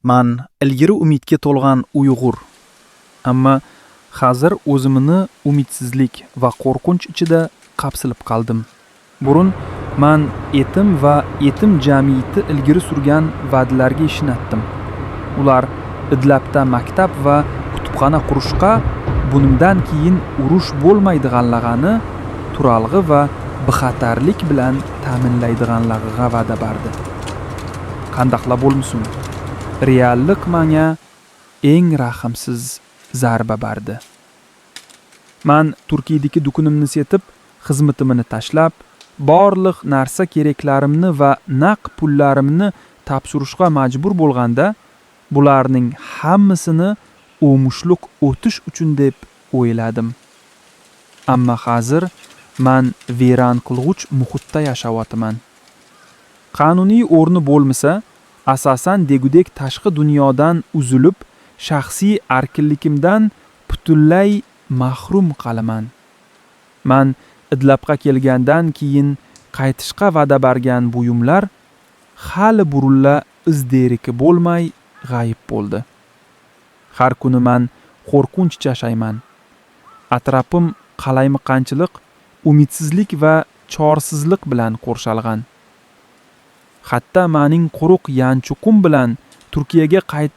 Man ilgari umidga to'lgan Uyg'ur. Ammo hozir o'zimni umidsizlik va qo'rqinch ichida qapsilib qoldim. Burun man etim va etim jamiyati ilgari surgan va'dalarga ishonatdim. Ular Idlabda maktab va kutubxona qurishga, bundan keyin urush bo'lmaydiganligini, turalg'i va bexatarlik bilan ta'minlaydiganligiga va'da berdi. Qandaqla bo'lmasin, reallik menga eng rahmsiz zarba berdi. Man Turkiyadagi do'konimni setib, xizmatimni tashlab, barliq narsa keraklarimni va naq pullarimni topshirishga majbur bo'lganda, bularning hammasini o'mushliq o'tish uchun deb o'yladim. Ammo hozir man vayron qilg'uch muhitda yashayapman. Qonuniy o'rni bo'lmasa, asosan degudek tashqi dunyodan uzilib, shaxsiy erkinligimdan butunlay mahrum qolaman. Man Idlabga kelgandan keyin qaytishga va'da bergan buyumlar hali burulla iz deriki bo'lmay g'ayib bo'ldi. Har kuni man qo'rqinch yashayman. Atrofim qalaymaqanchilik, umidsizlik va chorsizlik bilan qo'rshalgan. Hatto mening quruq yanchuqum bilan Turkiyaga qayt